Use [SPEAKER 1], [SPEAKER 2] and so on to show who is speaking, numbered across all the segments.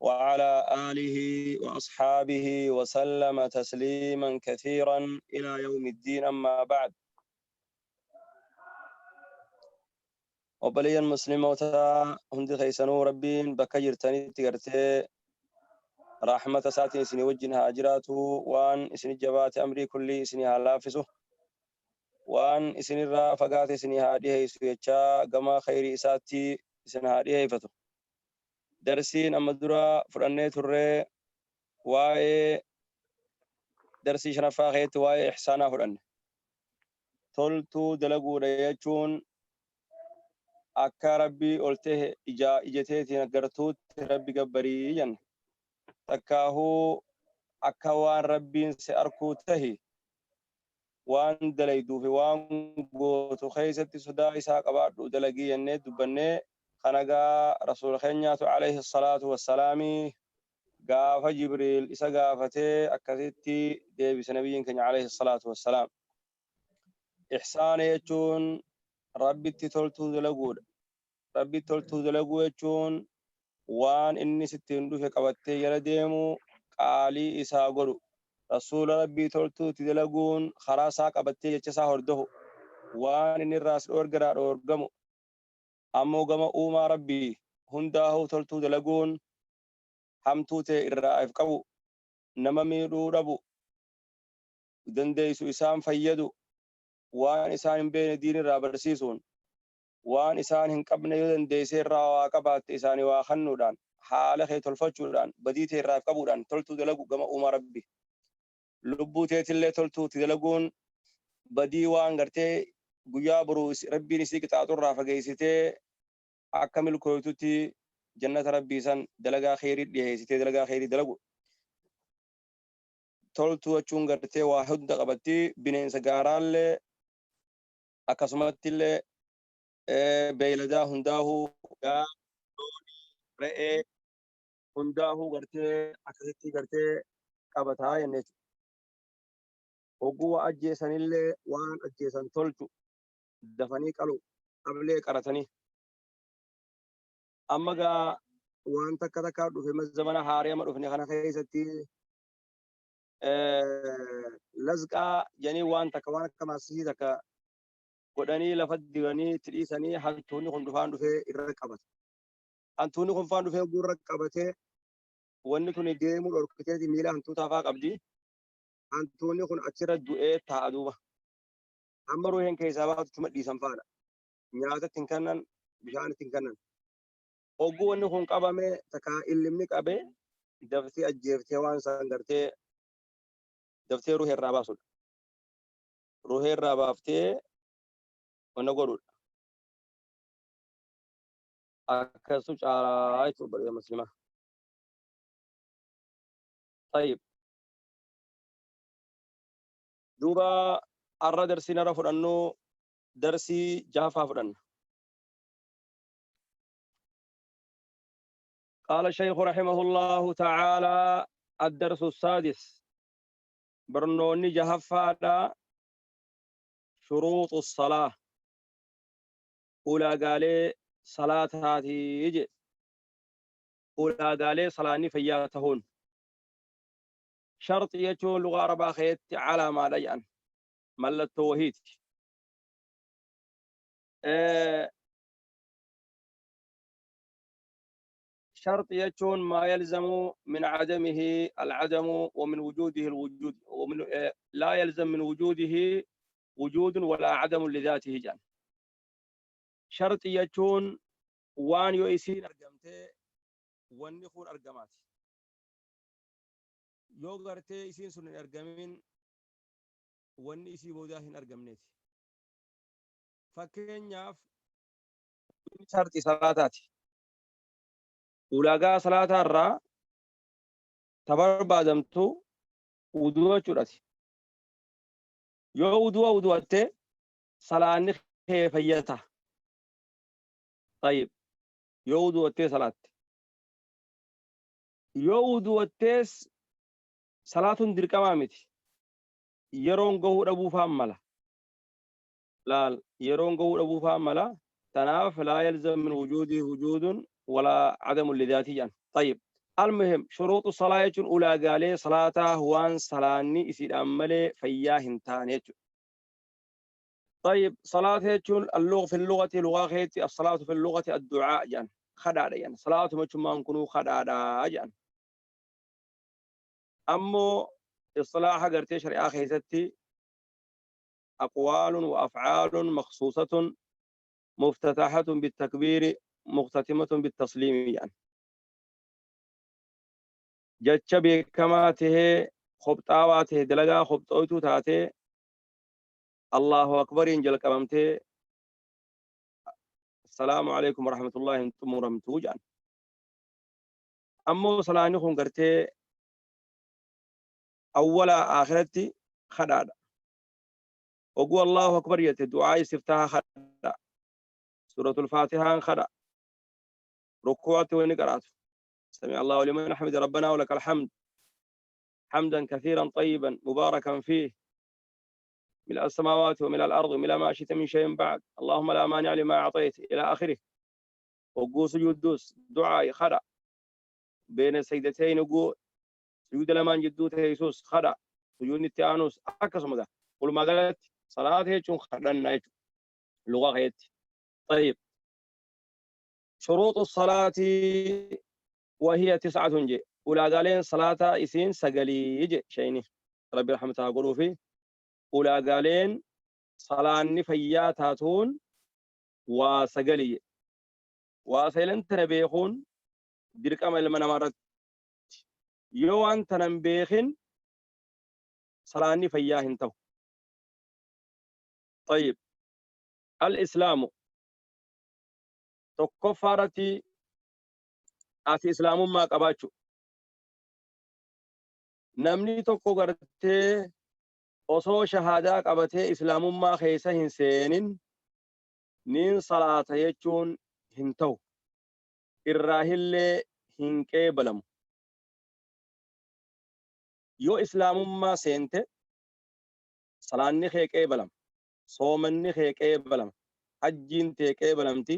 [SPEAKER 1] وعلى آله وأصحابه وسلم تسليما كثيرا إلى يوم الدين أما بعد. Obboleeyyan muslimootaa hundi keessanuu Rabbiin bakka jirtanitti gartee rahmata isaatiin isinii wajjin haa jiraatu, waan isin jabaate amrii kullii isinii haa laaffisu, waan isinirraa fagaate isinii haa dhiheessu jechaa gama khayrii isaatti isin haa dhiheeffatu. Darsiin amma dura fudhannee turree waa'ee darsii shanaffaa keessatti waa'ee ihsaanaa fudhanne. Toltuu dalaguudha jechuun akka Rabbii ol tahe ijaa ija teetiin agartuutti Rabbi gabbarii jenna. Takkaahuu akka waan Rabbiin si arkuu tahi, waan dalayduu fi waan gootu keessatti sodaa isaa qabaadhu dalagii jennee dubbannee. Kana gaa Rasuula keenyaatu alayhi salaatu wassalaami gaafa Jibriil isa gaafatee akkasitti deebise nabiyyiin keenya alayhi salaatu wassalaam. Ihsaana jechuun Rabbitti toltuu dalaguudha. Rabbitti toltuu dalaguu jechuun waan inni sittiin dhufe qabattee jala deemu, qaalii isaa godhu. Rasuula Rabbii toltuu itti dalaguun karaa isaa qabattee jecha isaa hordofu. Waan inni irraa si dhoorge irraa dhoorgamu. Ammoo gama uumaa Rabbii hundaahuu toltuu dalaguun hamtuu tee irraa if qabu, nama miidhuu dhabu, dandeessu isaan fayyadu, waan isaan hin beekne diin irraa barsiisuun, waan isaan hin qabne yoo dandeessee irraa waa qabaatte isaanii waa kennuudhaan, haala kee tolfachuudhaan, badii tee irraa if qabuudhaan toltuu dalagu gama uumaa Rabbi. Lubbuu teetillee toltuu itti dalaguun badii waan gartee guyyaa boruu Rabbiin isii qixaaxu irraa fageessitee akka milkooytutti jannata Rabbii san dalagaa kheyrii dhiheessitee dalagaa kheyrii dalagu. Toltuu jechuun gartee waa hunda qabatti, bineensa gaaraallee akkasumattillee beeyladaa hundaahuu, gaala, loonii, re'ee hundaahuu gartee akkasitti gartee qabataa jenne jechuudha. Hogguu waa ajjeesanillee waan ajjeesan tolchu, dafanii qalu, qablee qaratanii. Amma gaa waan takka takkaa dhufe, zamana haarii amma dhufne kana keessatti lazqaa jedhanii waan takka, waan akka maasisii takka godhanii lafa dibanii itti dhiisanii, hantuunni kun dhufaan dhufee irra qabata. Hantuunni kun faan dhufee hogguu irra qabatee wanni tuni deemuu dhorkiteeti miila hantuutaa faa qabdi. Hantuunni kun achirra du'ee taa'a duuba. Amma ruuheen keessaa baatu chuma dhiisan faadha. Nyaata itti hin kennan, bishaan itti hin kennan. Hogguu wanni kun qabame takka illimni qabe daftee ajjeeftee waan san gartee daftee ruuhee irraa baasudha. Ruuhee irraa baaftee wanna godhudha. Akkasu caalaa jechuudha obboleeyyan muslimaa. Tayyib. Duuba arra darsiin arra fudhannu darsii jahaffaa fudhanna. قال الشيخ رحمه الله تعالى: الدرس السادس، برنوني جهفادا، شروط الصلاة، ulaagaalee salaataatii jedhe. Ulaagaalee salaanni fayyaa tahuun. Sharxii jechuun lugaa Arabaa keessatti calaamaadha jedhan, mallattoo wahiiti. Sharxii jechuun maa yalzamu min cadamihi alcadamu wa min wujuudihi alwujuud wa min laa yalzam min wujuudihi wujuudun walaa cadamun lidhaatihi jedhan. Sharxii jechuun waan yoo isiin argamte wanni kun argamaati. Yoo gartee isiin sun hin argamin wanni isii boodaa hin argamneeti. Fakkeenyaaf, sharxii salaataati. Ulaagaa salaataa irraa ta barbaadamtu wudu'a jechuudhaati. Yoo wudu'a wudu'atte salaanni kee fayyata. Tayyib. Yoo wudu'attee salaatte. Yoo wudu'attees salaatuun dirqamaa miti. Yeroon gahuu dhabuu faan mala. Laal, yeroon gahuu dhabuu faan mala. Tanaaf laa yalzam min wujuudii wujuudun ولا عدم لذاته جان. طيب، المهم شروط الصلاة jechuun ulaagaalee salaataa, waan salaanni isiidhaan malee fayyaa hin taane jechuudha. طيب، صلاة jechuun اللغة في اللغة، لغة keessatti الصلاة في اللغة الدعاء جان، kadhaadha jaan. Salaatu jechuun kunuu kadhaadha jaan. Ammoo اصطلاح gartee shari'aa keessatti أقوال وأفعال مخصوصة مفتتحة بالتكبير مختتمة بالتسليم يعني. Jecha beekamaa tahee, qophaawaa tahee, dalagaa qopxooytuu taatee, Allahu akbariin jalqabamtee السلام عليكم ورحمة الله hin xumuramtuu jedhan. Ammoo salaanni kun gartee awwala akhiratti kadhaadha. Oguu Allahu akbar jette du'aa istiftaha kadha. Suratul Faatihaan kadha. Rukuu'atti wani qaraatu. سمع الله لمن حمد، ربنا ولك الحمد حمدا كثيرا طيبا مباركا فيه، ملء السماوات وملء الأرض وملء ما شئت من شيء بعد، اللهم لا مانع لما أعطيت، إلى آخره. Hogguu sujuuddus du'aa kadha. بين السجدتين hogguu sujuuda lamaan jidduu teessus kadha. Sujuudni itti aanus akkasuma gaa. Walumaa galatti salaata jechuun kadhannaa jechuudha. Lugaa keetti. طيب، شروط الصلاة وهي تسعة je. Ulaagaaleen salaataa isiin sagalii je. Shayni rabbi rahmataa godhuu fi ulaagaaleen salaanni fayyaa taatuun waa sagalii. Waa sagalan tana beekuun dirqama ilma namaa irratti. Yoo waan tana hin beekin salaanni fayyaa hin ta'u. طيب، الإسلام. Tokkoffaa irratti ati islaamummaa qabaachuu. Namni tokko gartee osoo shahaadaa qabatee islaamummaa keessa hin seenin niin salaata jechuun hin ta'u. Irraa illee hin qeebalamu. Yoo islaamummaa seente salaanni kee qeebalama. Soomanni kee qeebalama. Hajjiin tee qeebalamti.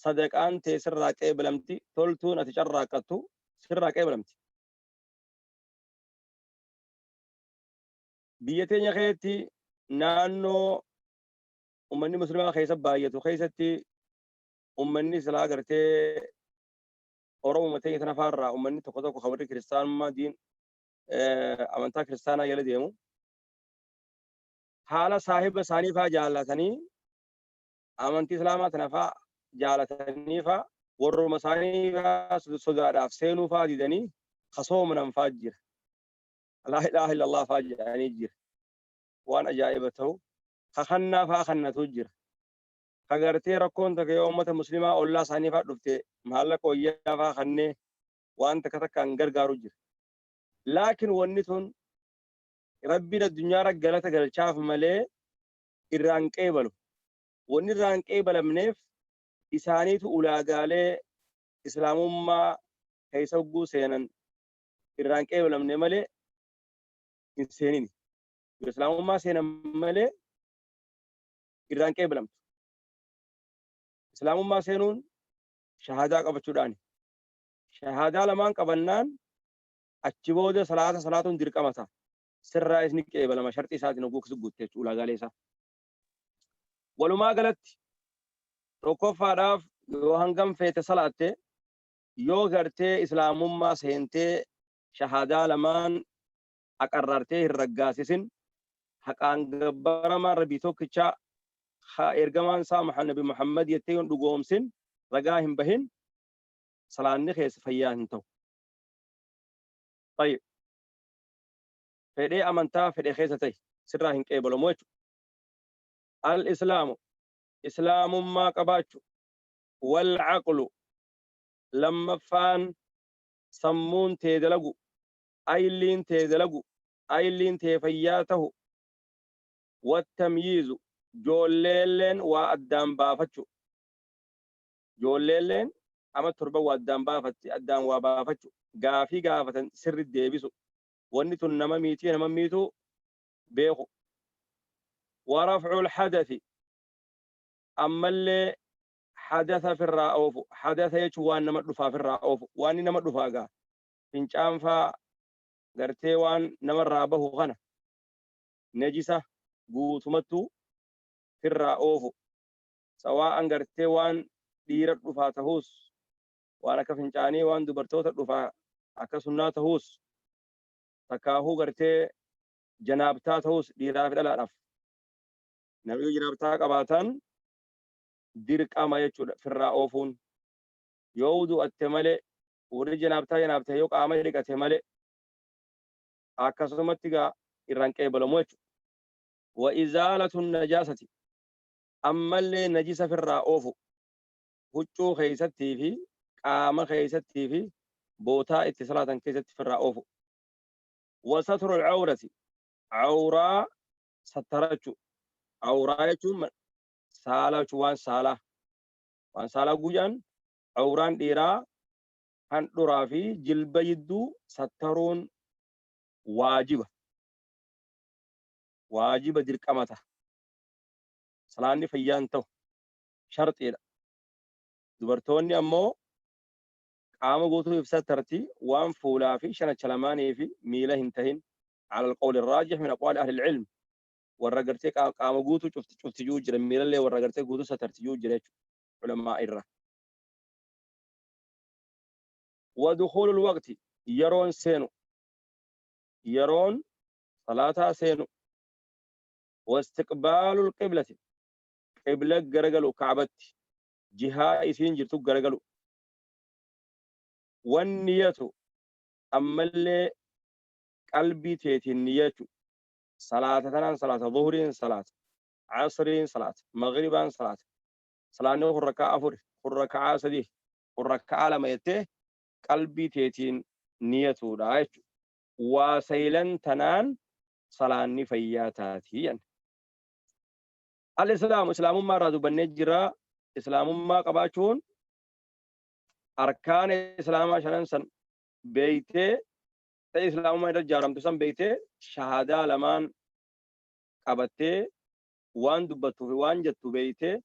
[SPEAKER 1] Sadaqaan tee sirraa qeebalamti. Toltuun ati carraaqqattu sirraa qeebalamti. Biyya teenya keessatti, naannoo ummanni muslimaa keessa baay'atu keessatti, ummanni silaa gartee Oromoo teenya tana faarraa ummanni tokko tokko kan warri kiristaanummaa diin amantaa kiristaanaa jala deemu haala saahiba isaanii faa jaallatanii, amantii islaamaa tana faa jaalatanii faa, warruma isaanii faa sodaadhaaf seenuu faa didanii kasoomanan faa jira. لا إله إلا الله faa jedhanii jira. Waan ajaa'iba ta'u kakannaa faa kannatu jira. Ka gartee rakkoon takka yoo uummata muslimaa ollaa isaanii faa dhufte maallaqa wayyaa faa kannee waan takka takkaan gargaaru jira. Laakiin wanni tun rabbiin addunyaarra galata galchaaf malee irraan qeebalu. Wanni irraan qeebalamneef isaaniitu ulaagaalee islaamummaa keessa hogguu seenan irraan qeebalamne malee hin seenini. Yoo islaamummaa seenan malee irraan qeebalamtu. Islaamummaa seenuun shahaadaa qabachuudhaani. Shahaadaa lamaan qabannaan achi booda salaata salaatuun dirqama ta'a. Sirraa isni qeebalama sharxii isaatiin hogguu guutte jechuudha ulaagaalee isaa. Walumaa galatti tokkoffaadhaaf yoo hangam feete salaatte, yoo gartee islaamummaa seentee shahaadaa lamaan aqarraartee hin raggaasisin, haqaan gabbaramaan rabbii tokkichaa, ergamaan isaa Nabi Muhammad jettee yoon dhugoomsin, ragaa hin bahin, salaanni keessa fayyaa hin ta'u. طيب، fedhee amantaa fedhe keessa ta'e sirraa hin qeebalamu jechuudha. الإسلام islaamummaa qabaachuu. والعقل lammaffaan sammuun tee dalagu, ayliin tee dalagu, ayliin tee fayyaa tahu. والتمييز joolleelleen waa addaan baafachu. Joolleelleen ama 7 waa addaan baafatti, addaan waa baafachu, gaafii gaafatan sirri deebisu, wanni tun nama miitii nama miituu beeku. ورفع الحدث ammallee Hadatha firraa oofu. Hadatha jechuun waan nama dhufaa firraa oofu. Waan nama dhufaa gaa fincaanfaa gartee waan namarraa bahu kana najisa guutumattuu firraa oofu. Sawaa'an gartee waan dhiira dhufaa tahuus, waan akka fincaanii waan dubartoota dhufaa akka sunnaa tahuus, takkaahuu gartee janaabtaa tahuus dhiiraa fi dhalaadhaaf. Namni yoo janaabtaa qabaatan dirqama jechuudha firraa oofuun. Yoo wudu'atte malee, warri janaabtaa janaabte yoo qaama dhiqate malee, akkasumatti gaa irraan qeebalamu jechuudha. Wa izaalatu najaasati, ammallee najisa firraa oofu, huccuu keessattii fi qaama keessattii fi bootaa itti salaatan keessatti firraa oofu. Wa satru al-awrati, awraa sattarachu. Awraa jechuun saalaa jechuun waan saalaa. Waan saalaa guyyaan awraan dhiiraa handhuraa fi jilba jidduu sattaruun waajiba. Waajiba dirqama ta'a. Salaanni fayyaan ta'u sharxiidha. Dubartoonni ammoo qaama guutuu if sattarti, waan fuulaa fi shanacha lamaanii fi miila hin tahin, ala alqawli raajih min aqwaali ahli ilm. Warra gartee qaama guutuu cufti cufti juu jira, miilallee warra gartee guutuu satarti juu jira jechuudha ulamaa irra. Wa dukhulul waqti, yeroon seenu, yeroon salaataa seenu. Wa istiqbaalul qiblati, qibla garagalu, ka'batti jihaa isiin jirtu garagalu. Wan niyatu, ammallee qalbii teetiin niyachu, salaata tanaan salaata, zuhriin salaata, asriin salaata, maghribaan salaata, salaanni kun rakkaa afur, kun rakkaa sadii, kun rakkaa lama jettee qalbii teetiin niyatuudha jechuudha. Waa saylan tanaan salaanni fayyaa taati jenna. Al-Islaamu, Islaamummaa irraa dubbannee jira. Islaamummaa qabaachuun arkaana Islaamaa shanan san beeytee, ta'e Islaamummaa irra ijaaramtu san beeytee, shahaadaa lamaan qabattee, waan dubbattuu fi waan jettu beeytee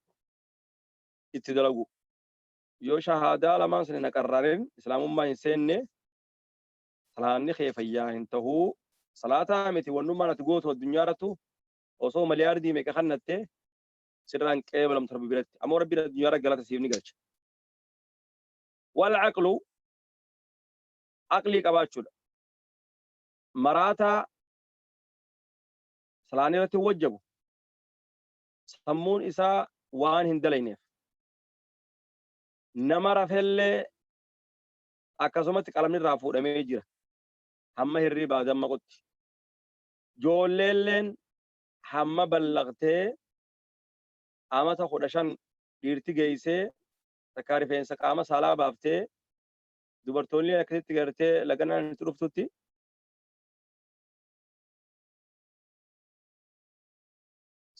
[SPEAKER 1] itti dalagu. Yoo shahaadaa lamaan san hin aqarrarin, Islaamummaa hin seenne, salaanni kee fayyaa hin tahuu. Salaataa miti, wannummaan ati gootu addunyaa irrattu osoo miliyaardii meeqa kannatte sirraan qeebalamtu Rabbi biratti. Ammoo Rabbiin addunyaa irra galata siif ni galcha. Wal aqlu, aqlii qabaachuudha. Maraataa salaanni irratti hin wajjabu. Sammuun isaa waan hin dalayneef. Nama rafellee akkasumatti qalamni irraa fuudhamee jira. Hamma hirribaa dammaqutti. Joolleelleen hamma ballaqtee amata 15 dhiirti geessee, takkaa rifeensa qaama saalaa baaftee, dubartoonni akkasitti gartee laganaan itti dhuftutti,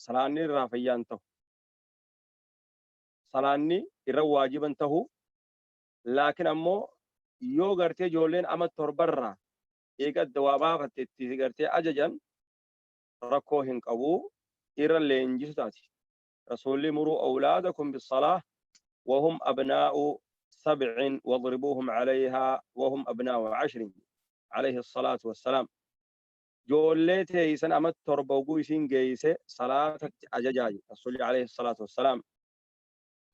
[SPEAKER 1] salaanni irraa fayyaan ta'u. Salaanni irra waajiban ta'u, laakiin ammoo yoo gartee ijoolleen ama torbarraa eega adda waa baafatte itti gartee ajajan, rakkoo hin qabu, irra leenjisu taati. Rasuulli muruu awlaadakum bisalaah wahum abnaa'u sab'in wadribuuhum calayhaa wahum abnaa'u 10, alayhi salaatu wassalaam. Joollee teeysan ama 7 oguu isiin geeyse salaatatti ajajaa jedhe Rasuulli alayhi salaatu wassalaam.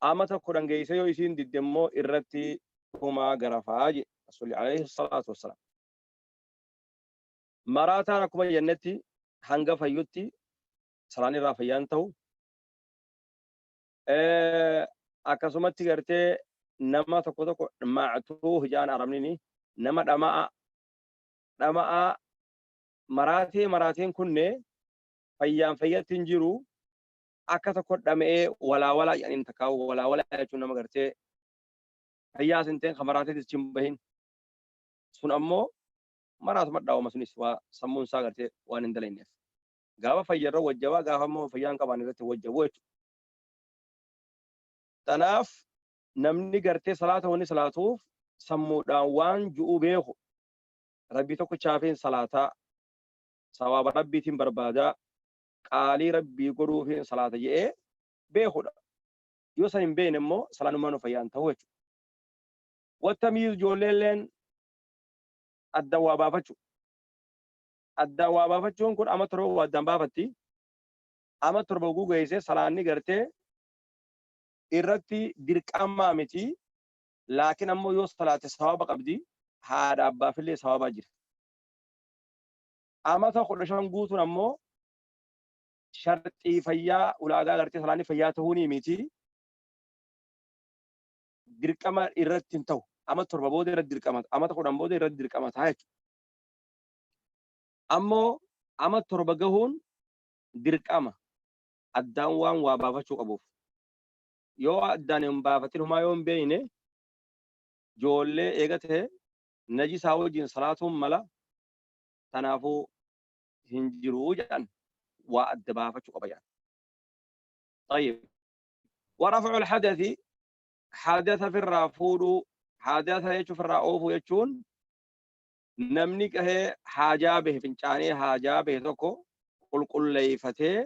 [SPEAKER 1] Amata 10 geeyse yoo isiin didde immoo irratti tumaa, garafaa jedhe Rasuulli alayhi salaatu wassalaam. Maraataan akkuma jennetti hanga fayyutti salaan irraa fayyaan ta'u. Akkasumatti gartee nama tokko tokko mactuu hijaan arabnini nama dhama'a dhama'a maraatee maraateen kunne fayyaan fayyatti hin jiru, akka tokko dhama'ee walaa walaa jedhaniin, takkaa walaa walaa jechuun nama gartee fayyaa sin ta'in, ka maraateetis hin bahin sun ammoo maraatuma dhaawama, sunis waa sammuun isaa gartee waan hin dalayneef. Gaafa fayyarra wajjabaa, gaafa immoo fayyaan qabaan irratti wajjabu jechuudha. Tanaaf namni gartee salaata wanni salaatuuf sammuudhaan waan ju'uu beeku, Rabbii tokkichaafiin salaataa, sawaaba Rabbiitiin barbaadaa, qaalii Rabbii godhuufiin salaata je'ee beekudha. Yoo san hin beekne immoo salaanummaa nu fayyaan ta'u jechuudha. Wattamiiz ijoolleelleen addaan waa baafachuu. Addaan waa baafachuun kun ama 7 waa addaan baafatti. Ama 7 oguu geesse salaanni gartee irratti dirqamaa miti. Laakiin ammoo yoo salaate sawaaba qabdi. Haadha abbaafillee sawaabaa jira. Amata 15 guutuun ammoo sharxii fayyaa ulaagaa gartee salaanni fayyaa ta'uunii miti. Dirqama irratti hin ta'u. Ama 7 booda irratti dirqama. Amata 10 booda irratti dirqama ta'a jechuudha. Ammoo ama 7 gahuun dirqama. Addaan waan waa baafachuu qabuuf. Yoo addaan hin baafatin humaa yoo hin beekne ijoollee eega ta'e najisaa wajjin salaatuun mala tanaafuu hin jiru jedhan waa adda baafachuu qaba jedhan. طيب ورفع الحدث حدث في الرافود حدث jechuun firraa oofuu jechuun namni qahee haajaa bahe fincaanee haajaa bahe tokko qulqulleeyfatee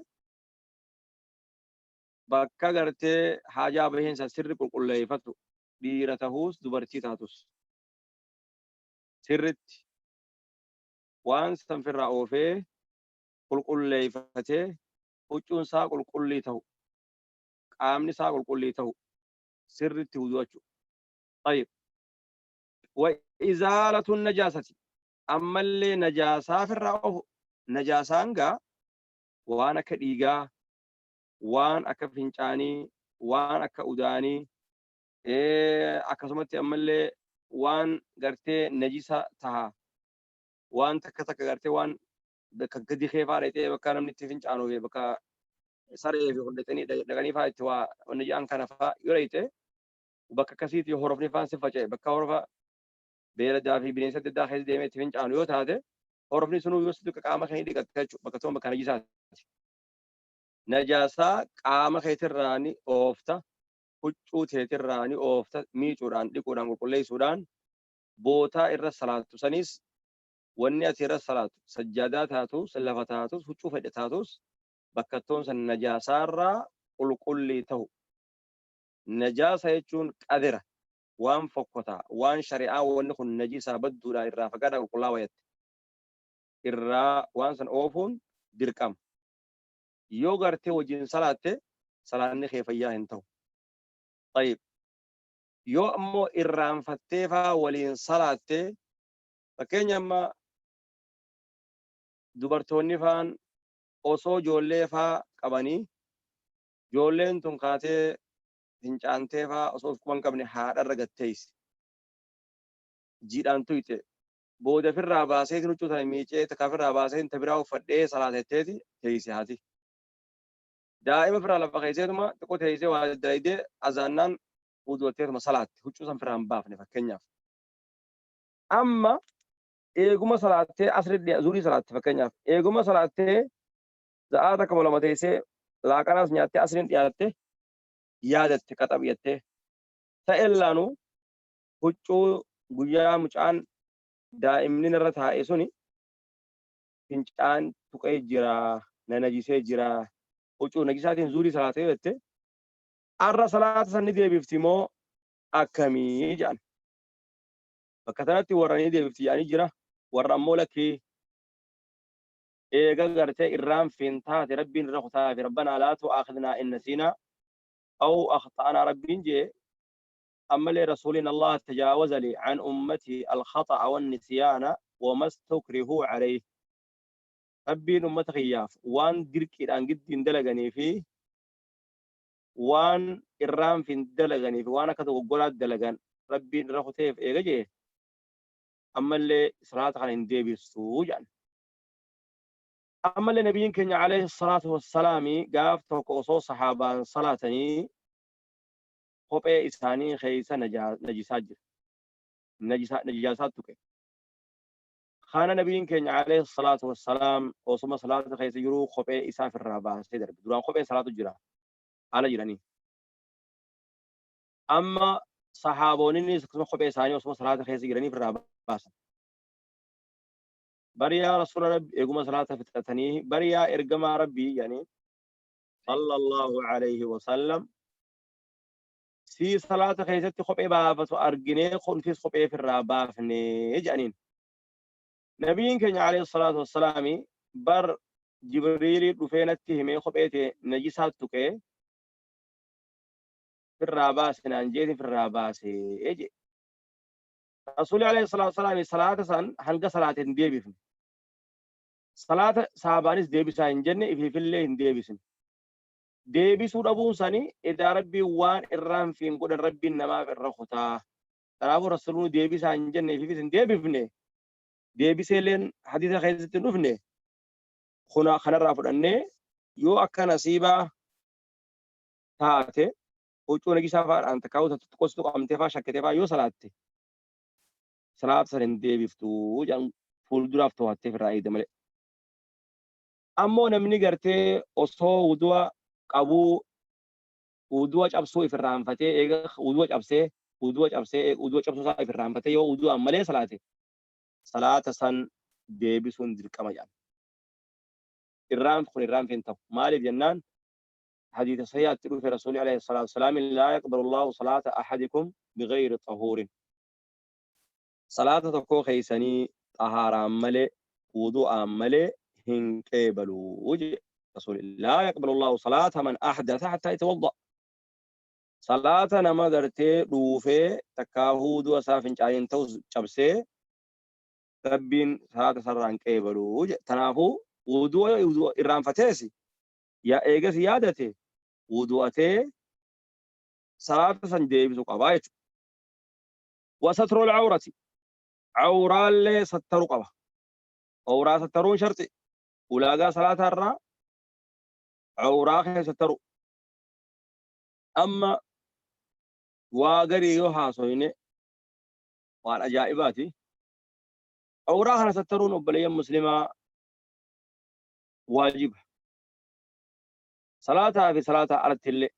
[SPEAKER 1] bakka gartee haajaa baheen san sirri qulqulleeyfatu dhiira tahuus dubartii taatus sirritti waan san firraa oofee qulqulleeyfatee huccuun isaa qulqullii tahu qaamni isaa qulqullii tahu sirritti wudu'achuu. طيب وإزالة النجاسة ammallee najaasaa firraa oofu. Najaasaan gaa waan akka dhiigaa, waan akka fincaanii, waan akka udaanii, akkasumatti ammallee waan gartee najisa taha, waan takka takka gartee waan bakka gadi keefaa dhaqxee bakka namni itti fincaanuu fi bakka saree fi hodhatanii dhaqanii faa itti waa wanni jedhan kana faa yoo dhaqxe bakka akkasiitti horofni faan si faca'e bakka horofa beeladaa fi bineensa adda addaa keessa deemee itti fincaanu yoo taate horofni sunuu yoo si tuqe qaama kee dhiqatta jechuudha bakka toon bakka najisaati. Najaasaa qaama keetirraa ni oofta, huccuu teetirraa ni oofta, miicuudhaan, dhiquudhaan, qulqulleessuudhaan bootaa irra salaattu sanis wanni ati irra salaattu sajjaadaa taatus, lafa taatus, huccuu fedhe taatus bakkattoon san najaasaarraa qulqullii ta'u. Najaasa jechuun qadira, waan fokkotaa, waan shari'aa wanni kun najisaa badduudhaa irraa fagaadhaa qulqullaawaa jette. Irraa waan san oofuun dirqama. Yoo gartee wajjin salaatte salaanni kee fayyaa hin ta'u. Tayyib. Yoo ammoo irraanfattee faa waliin salaatte fakkeenya amma dubartoonni faan osoo ijoollee faa qabanii ijoolleen tun kaatee fincaantee faa osoo of quban qabne haadharra gatteessi. Jiidhaan tuyxe. Booda firraa baasee huccuu tana miicee takka firraa baasee ta biraa uffadhee salaatetteeti teeyse haati. Daa'ima firraa lafa keesseetuma xiqqoo teessee waa dalaydee azaannaan wudu'atteetuma salaatte huccuu san firraa hin baafne fakkeenyaaf. Amma eeguma salaattee asri zuurii salaatte fakkeenyaaf eeguma salaattee za'aa takka lama teessee laaqanaas nyaattee asriin dhiyaatte yaadatte qaxabyattee ta'ellaanu huccuu guyyaa mucaan daa'imni narra taa'e suni fincaan tuqee jira na najisee jira huccuu najisaatiin zuurii salaatee jette arra salaata san ni deebifti moo akkamii jedhan. Bakka sanatti warra ni deebifti jedhanii jira warra ammoo lakkii eega gartee irraan fintaate rabbiin irra kutaa fi rabbanaa laa tu'aakhidnaa in nasiinaa aw akhta'anaa rabbiin jee ammallee rasuuliin Allah tajaawaza li an ummatii al-khata'a wan nisyaana wa mastukrihuu alayhi rabbiin ummata kiyyaaf waan dirqiidhaan giddiin dalaganii fi waan irraan fin dalaganii fi waan akka dogoggoraa dalagan rabbiin irra kuteef eega jee ammallee salaata kana hin deebistu jedhan. Ammallee nabiyyiin keenya alayhi salaatu wassalaami gaaf tokko osoo sahaabaan salaatanii kophee isaanii keessa najisaa jira. Najaasaa tuqe. Kana nabiyyiin keenya alayhi salaatu wassalaam osuma salaata keessa jiruu kophee isaa ofirraa baasee darbe. Duraan kopheen salaatu jira. Haala jiranii. Amma sahaabonni akkasuma kophee isaanii osuma salaata keessa jiranii ofirraa baasan. Bariyaa rasuula rabbi eeguma salaata fixatanii bariyaa ergamaa rabbii jedhanii sallallahu alayhi wasallam. Sii salaata keessatti kophee baafatu arginee nutis kophee ofirraa baafne jedhaniin. Nabiin keenya alayhi salaatu wassalaami bar Jibriilii dhufee natti himee kophee tee najisaa tuqee firraa baase naan jeeti firraa baase jedhe. Rasuulli alayhi salaatu wassalaami salaata san hanga salaate hin deebifne. Salaata saabaanis deebisaa hin jenne, ifiifillee hin deebisne. Deebisuu dhabuun sani edaa Rabbiin waan irraanfiin godhan Rabbiin namaaf irra kutaa. Kanaafuu Rasuulli deebisaa hin jenne, ifiifis hin deebifne. Deebiseelleen hadiisa keessatti hin dhufne. Kuna kanarraa fudhannee yoo akka nasiibaa taate huccuu najisaa fa'aadhaan takkaa xiqqoo tuqamtee fa'aa shakkitee fa'aa yoo salaatte, salaata san hin deebiftu jedhan, fuulduraaf to'attee ofirraa eegde malee. Ammoo namni gartee osoo wudu'a qabuu wudu'a cabsuu ifirraanfatee, eega wudu'a cabsee wudu'a cabsuu isaa ifirraanfatee yoo wudu'aan malee salaate, salaata san deebisuun dirqama jedhan. Irraan kun irraanfi hin ta'u. Maaliif jennaan, hadiisa sahihaatti dhufe, Rasuulli alayhi salaatu wasalaam laa yaqbalu Allahu salaata ahadikum bighayri xahuurin. Salaata tokkoo keeysanii xahaaraan malee, wudu'aan malee hin qeebalu jedhe Rasuulli. Laa yaqbalu Allahu salaata man ahdatha hattaa yatawadda. Salaata nama gartee dhuufee takkaa wudu'a isaa fincaaniin ta'us cabsee, Rabbiin salaata sarraa hin qeebalu jedhe. Kanaafuu wudu'a irraanfatees yaa eegas yaadate wudu'atee salaata san deebisu qabaa jechuudha. Wasatru al-awrati, awraallee sattaru qaba. Awraa sattaruun sharxi ulaagaa salaataa irraa, awraa kee sattaru. Amma waa garii yoo haasoyne waan ajaa'ibaati. Awraa kana sattaruun, obboleeyyan muslimaa, waajiba. Salaataa fi salaataa alatti illee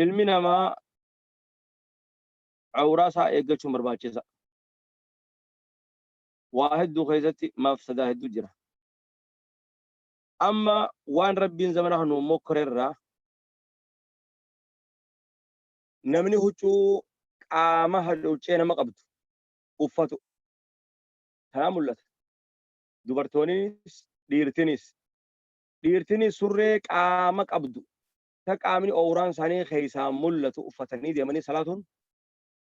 [SPEAKER 1] ilmi namaa awraa isaa eeggachuun barbaachisa. Waa hedduu keessatti mafsadaa hedduu jira. Amma waan Rabbiin zamana kana nu mokkorerraa, namni huccuu qaama hacuuccee nama qabdu uffatu kanaa mul'ata. Dubartoonnis dhiirtinis surree qaama qabdu ta qaamni oowraan isaanii keessaa mul'atu uffatanii deemanii salaatuun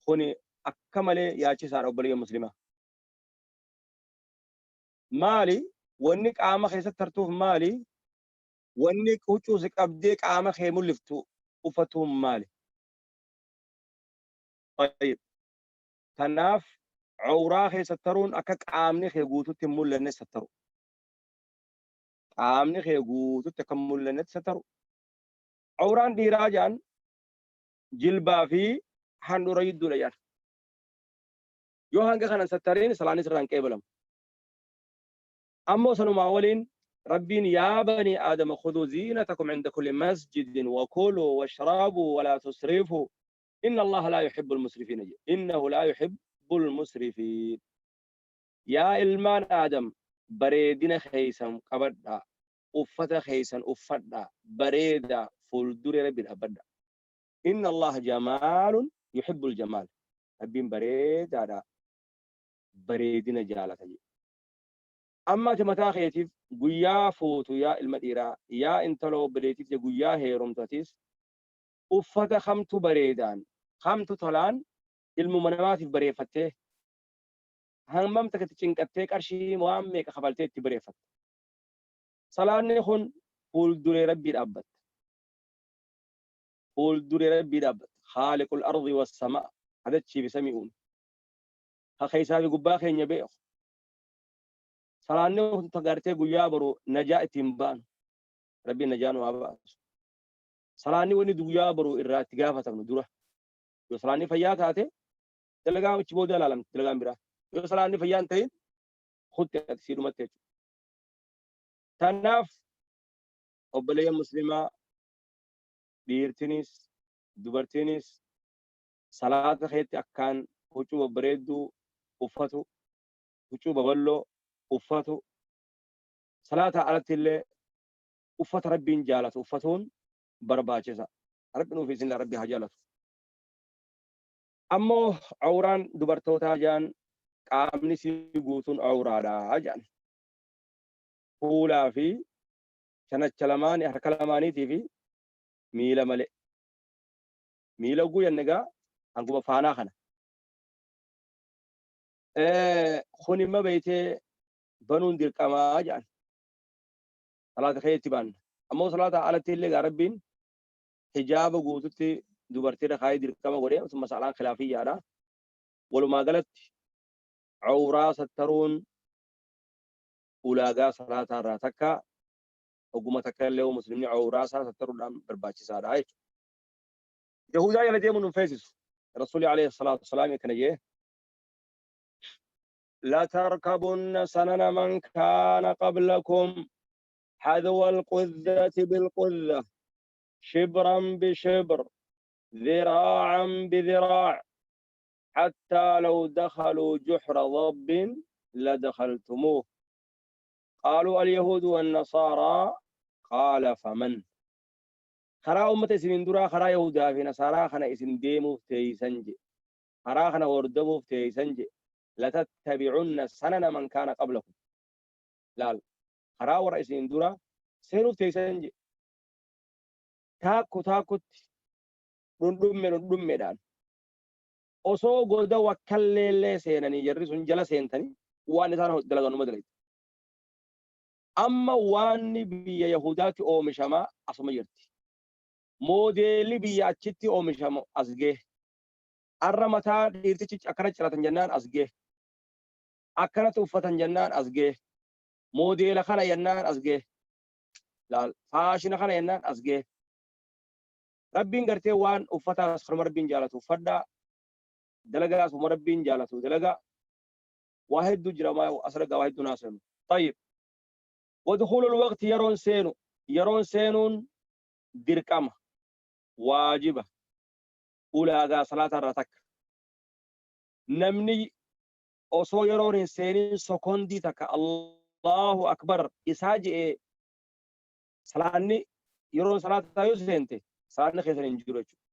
[SPEAKER 1] kuni akka malee yaachisaadha, obboleeyyan muslimaa. Maali wanni qaama keessatti tartuuf? Maali wanni huccuu si qabdee qaama kee mul'iftu uffatuun maali? Tayyib. Kanaaf awraa kee sattaruun akka qaamni kee guututti hin mul'anne sattaru. Qaamni kee guututti akka hin mul'annetti sattaru. Awraan dhiiraa jedhan jilbaa fi handhuura jidduudha jedhan. Yoo hanga kana sattariin salaanis irraa hin qeebalamu. Ammoo sanumaa waliin Rabbiin yaa banii aadama khuduu ziinatakum inda kulli masjidin wa kuluu washrabuu walaa tusrifuu inna Allaha laa yuhibbul musrifiina jedhe. Innahu laa yuhibbul musrifiin. Yaa ilmaan Aadam, bareedina keessan qabadhaa, uffata keessan uffadhaa, bareedaa fuulduree Rabbi dhaabbadhaa. Inna Allaha jamaalun yuhibbul jamaal. Rabbiin bareedaadha, bareedina jaalata jedhe. Amma ati mataa keetiif guyyaa fuutu, yaa ilma dhiiraa, yaa intala obboleettiif guyyaa heerumtu, atis uffata kamtu bareedaan, kamtu tolaan ilmuma namaatiif bareeffattee, hammam takka itti cinqattee, qarshii waan meeqa kafaltee itti bareeffatta. Salaanni kun fuulduree Rabbii dhaabbatta. Fuulduree Rabbii dhaabbatta. Khaaliqul ardi was samaa, adachii fi samii uume. Ka keessaa fi gubbaa keenya beeku. Salaanni kun gartee guyyaa boru najaa ittiin baanu. Rabbiin najaa nu haa baasu. Salaanni wanni guyyaa boru irraa itti gaafatamnu dura. Yoo salaanni fayyaa taate, dalagaa achi booda ilaalamti dalagaan biraa. Yoo salaanni fayyaa hin ta'in, kutte ati sii dhumatte jechuudha. Kanaaf obboleeyyan muslimaa, dhiirtinis dubartiinis salaata keetti akkaan huccuu babbareedduu uffatu, huccuu baballoo uffatu, salaata alatti illee uffata Rabbiin jaalatu uffatuun barbaachisa. Rabbi nuuf isin Rabbi haa jaalatu. Ammoo awraan dubartootaa jaan qaamni sii guutuun awraadha jaan. Fuulaa fi shanacha lamaanii harka lamaaniitii fi miila malee. Miila oguu jenne egaa hanguma faanaa kana. Kun imma beeytee banuun dirqamaa jedhan. Salaata keessatti baanna. Ammoo salaata alatti illee egaa Rabbiin hijaaba guututti dubartiirra kaayee dirqama godhee sun masalaan khilaafiyyaadha. Walumaa galatti awraa sattaruun ulaagaa salaataa irraa takka oguma takka illee muslimni awraa isaa sattaruudhaan barbaachisaadha jechuudha. Yahudaa jala deemuun hin feesisu. Rasuulli alayhi salaatu wasalaam akkana jee. لتركبن سنن من كان قبلكم حذو القذة بالقذة شبرا بشبر ذراعا بذراع حتى لو دخلوا جحر ضب لدخلتموه قالوا اليهود والنصارى قال فمن karaa ummata isinin duraa karaa Yahudaa fi Nasaaraa kana isin deemuuf teeysan je karaa kana hordofuuf teeysan je latattabi'unna sanana man kaana qablakum laal karaa warra isinin duraa seenuuf teeysan je taakku taakkutti dhundhumme dhundhummeedhaan osoo goda wakkalleellee seenanii jarri sun jala seentanii waan isaan dalagan numa dalagde. Amma waanni biyya Yahudaatti oomishamaa asuma jirti. Moodeelli biyya achitti oomishamu as ga'e. Arra mataa dhiirtichi akkana ciratan jennaan as ga'e. Akkanatti uffatan jennaan as ga'e. Moodeela kana jennaan as ga'e. Laal faashina kana jennaan as ga'e. Rabbiin gartee waan uffataas kanuma Rabbiin jaalatu uffadhaa. Dalagaas kanuma Rabbiin jaalatu dalagaa. Waa hedduu jira asirra waa hedduu naasinu. Tayyib. Wadkhulul waqti yeroon seenu yeroon seenuun dirqama waajiba ulaagaa salaata irraa takka. Namni osoo yeroon hin seenin sokondii takka Allahu akbar isaa je'ee salaanni yeroon salaataa yoo seente salaanni keessan hin jiru jechuudha.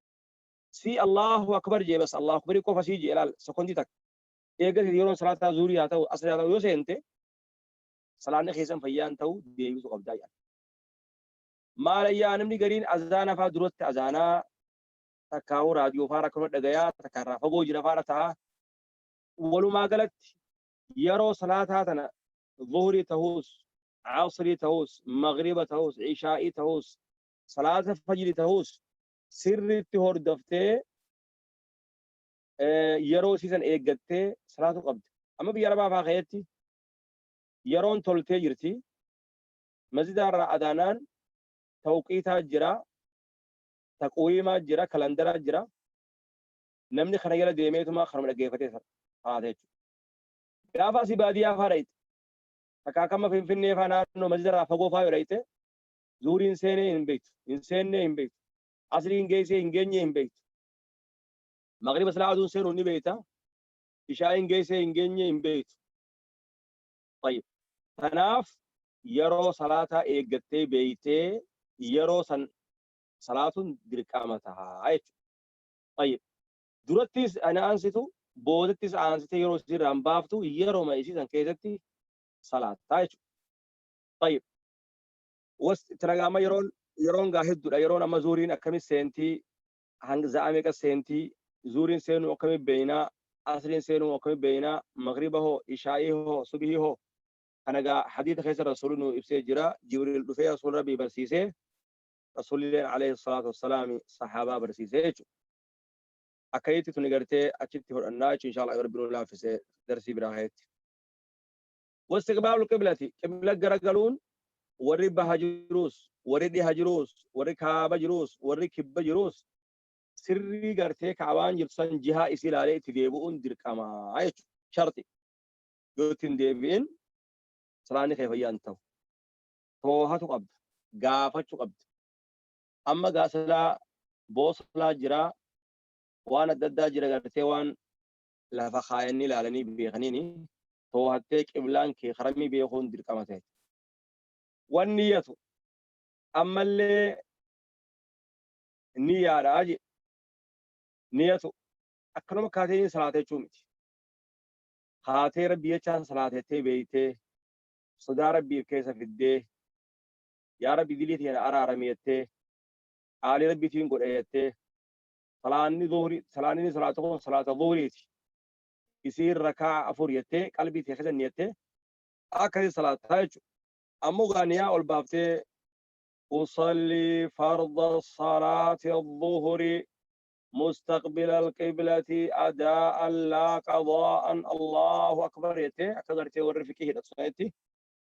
[SPEAKER 1] Si Allahu akbar jee bas Allahu akbarii qofa sii jee laal sokondii takka. Eegas yeroon salaataa zuurii haa ta'u asrii haa ta'u yoo seente salaanni keessan fayyaan ta'u deebisuu qabdaa jedhan. Maalayyaa namni gariin azaana faa duratti azaanaa takkaa'uu raadiyoo faa rakkoo dhagayaa takka irraa fagoo jira faadha ta'a. Walumaa galatti yeroo salaataa tana zuhurii ta'uus, asrii ta'uus, magriba ta'uus, ishaa'ii ta'uus, salaata fajrii ta'uus sirriitti hordoftee yeroo isiisan eeggattee salaatu qabda. Amma biyya arabaa faa keessatti yeroon toltee jirti. Masjida irraa adaanaan tawqiitaa jira, taqwiimaa jira, kalandaraa jira. Namni kana jala deemeetuma kanuma dhaggeeffatee salaata jechuudha. Gaafa asii baadiyyaa faa dhayite, takka akkama Finfinnee faa naannoo masjida irraa fagoo faa yoo dhayite, zuuriin seenee hin beektu, hin seennee hin beektu, asriin geessee hin geenyee hin beektu. Magriba silaa aduun seenuu ni beekta, ishaa'iin geessee hin geenyee hin beektu. Tayyib. Kanaaf yeroo salaataa eeggattee beektee yeroo san salaatuun dirqama ta'a jechuudha. Tayyib. Durattis ani aansitu boodattis aansitee yeroo isirraan baaftu yeroma isii san keessatti salaattaa jechuudha. Tayyib. Was tanagaa amma yeroon yeroon gaa hedduudha. Yeroon amma zuuriin akkamitti seentii hanga za'a meeqa seentii zuuriin seenuu akkamitti beeynaa asriin seenuu akkamitti beeynaa magriba hoo ishaa'ii hoo subhii hoo kana gaa hadiisa keessa rasuulli nu ibsee jira. Jibriil dhufee rasuula Rabbii barsiisee rasuulilleen alayhi salaatu wassalaami sahaabaa barsiisee jechuudha. Akkasitti tuni gartee achitti hodhannaa jechuun inshallah yoo Rabbi nu laaffise darsii biraa keessatti. Wastiqbaalul qiblati qibla garagaluun warri baha jiruus warri dhiha jiruus warri kaaba jiruus warri kibba jiruus sirrii gartee kaabaan jirtu san jihaa isii ilaalee itti deebi'uun dirqamaa jechuudha. Sharti yoo itti hin deebi'in salaanni kee fayyaa hin ta'u. Toohatu qabda. Gaafachuu qabda. Amma gaasilaa booslaa jira waan adda addaa jira gartee waan lafa kaayanii ilaalanii beekaniini toohattee qiblaan kee karamii beekuun dirqama ta'e. Wanni niyyatu ammallee Niyyaadha je. Niyatu akkanuma kaatee salaata jechuu miti. Kaatee Rabbii jechaan salaatettee beeytee, sodaa Rabbiif keessa fiddee, yaa Rabbi dilii tiyya na araarami jettee, qaalii Rabbiitiin godhe jettee, salaanni zuhri, salaanni inni salaatu kun salaata zuhriiti, isiin rakaa 4 jettee qalbii tee keessa niyattee akkasii salaattaa jechuudha. Ammoo gaa niyaa ol baaftee usalli farda salaati zuhri mustaqbila alqiblati adaa'an laa qadaa'an Allahu akbar jettee akka gartee warri fiqii hidhatu sanitti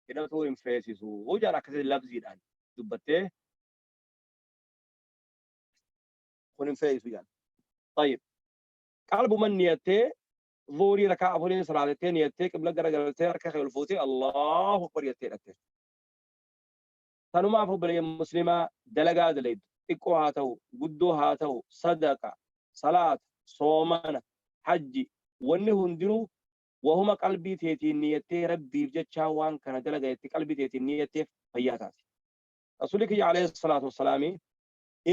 [SPEAKER 1] hidhatuu hin feesisu jedhan. Akkasitti lafziidhaan dubbattee kun hin feesisu jedhan. Tayyib. Qalbuman niyattee zuhurii rakaa afuriin salaatettee niyattee, qibla garagaltee, harka kee ol fuutee Allahu akbar jettee hidhatte. Tanumaaf obboleeyyan muslimaa, dalagaa dalaydu xiqqoo haa ta'u, guddoo haa ta'u, sadaqa, salaata, soomana, hajji, wanni hundinuu wahuma qalbii teetiin niyattee Rabbiif jechaa waan kana dalaga jettee qalbii teetiin niyatteef fayyaa taati. Rasuulli kiyya alayhi salaatu wassalaami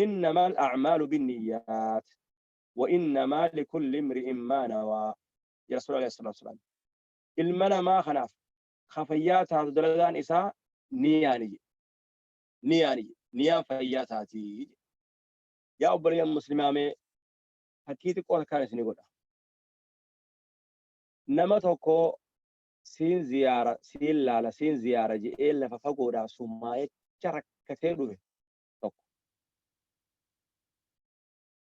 [SPEAKER 1] innamal a'maalu binniyyaat wa innamaa likulli imri'in maa nawaa ya Rasuul alayhi salaatu wassalaam. Ilma namaa kanaaf ka fayyaa taatu dalagaan isaa niyaani jedhe. Niyaani jedhe. Niyaan fayyaa taati jedhe. Yaa obboleeyyan muslimaa, mee fakkii xiqqoo takkaan isinii godha. Nama tokko siin ziyaara, siin laala, siin ziyaara jedhee lafa fagoodhaa summaayecha rakkatee dhufe tokko.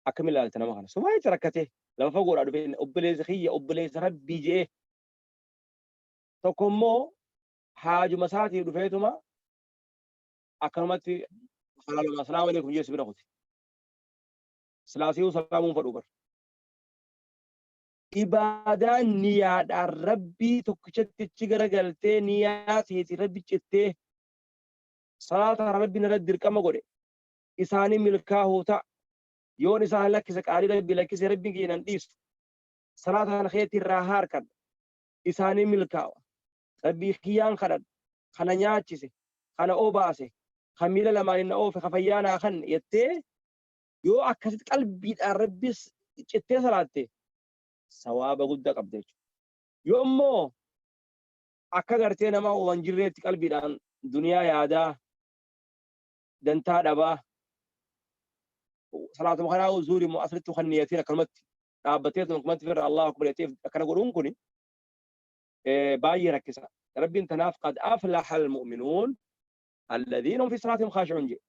[SPEAKER 1] Akkamiin ilaalta nama kana? Summaayecha rakkatee lafa fagoodhaa dhufe, obboleessa kiyya, obboleessa Rabbii jedhee. Tokko immoo haajuma isaatii dhufeetuma akkanumatti halaaluma asalaamu alaikum jee si bira kuti. Silaasiyuu salaamuun fadhuu bar. Ibaadaan niyaadhaan Rabbii tokkichatti achi garagaltee, niyaa teeti Rabbi cittee, salaata Rabbi narratti dirqama godhe isaanii milkaahuu ta'a. Yoon isaan lakkise qaalii Rabbii lakkise, Rabbiin kiyya nan dhiisu. Salaata kana keetti irraa haarkadha. Isaanii milkaawa. Rabbii kiyyaan kadhadha. Kana nyaachise, kana obaase, kan miila lamaan na oofe, ka fayyaa naa kanne jettee yoo akkasitti qalbiidhaan Rabbis cittee salaatte sawaaba guddaa qabda jechuudha. Yoo immoo akka gartee nama waan jirreetti qalbiidhaan duniyaa yaadaa, dantaa dhabaa, salaatuma kanaa zuuri immoo asirratti kan niyatiin akkanumatti dhaabbattee akkanumatti firra Allahu akbar jettee akkana godhuun kuni baay'ee rakkisa. Rabbiin tanaaf qad aflaha almu'minuun alladhiina hum fi salaatihim khaashi'uun jedhe.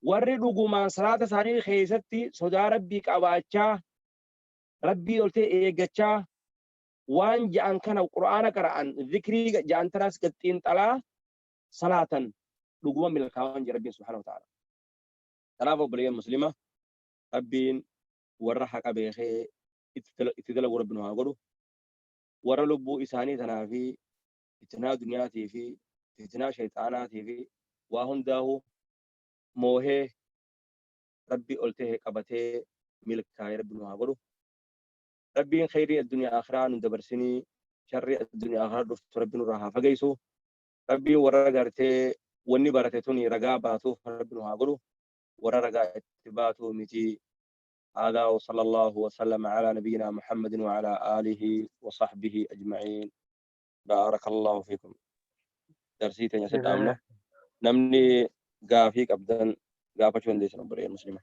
[SPEAKER 1] Warri dhugumaan salaata isaanii keessatti sodaa Rabbii qabaachaa, Rabbii oltee eeggachaa, waan ja'an kana Qur'aana qara'an, zikrii ja'an tanaas gad xiinxalaa salaatan dhuguma milkaa'an jedhe Rabbiin subhaanahu wa ta'ala. Kanaaf obboleeyyan muslima, Rabbiin warra haqa beekee itti dalagu Rabbi nu haa godhu. Warra lubbuu isaanii tanaa fi fitnaa duniyaatii fi fitnaa shayxaanaatii fi waa hundaahu moohee Rabbi ol tahe qabatee milkaa'e Rabbi nu haa godhu. Rabbiin kheyrii addunyaa akhiraa nu dabarsinii, sharrii addunyaa akhiraa dhuftu Rabbi nurraa haa fageessu. Rabbiin warra gartee wanni barate tuni ragaa baatuuf Rabbi nu haa godhu. Warra ragaa itti baatu miti. هذا وصلى الله وسلم على نبينا محمد وعلى آله وصحبه أجمعين. بارك الله فيكم. Darsii teenya sadhaamna. Namni gaafii qabdan gaafachuu dandeessan, obboleeyyan muslima.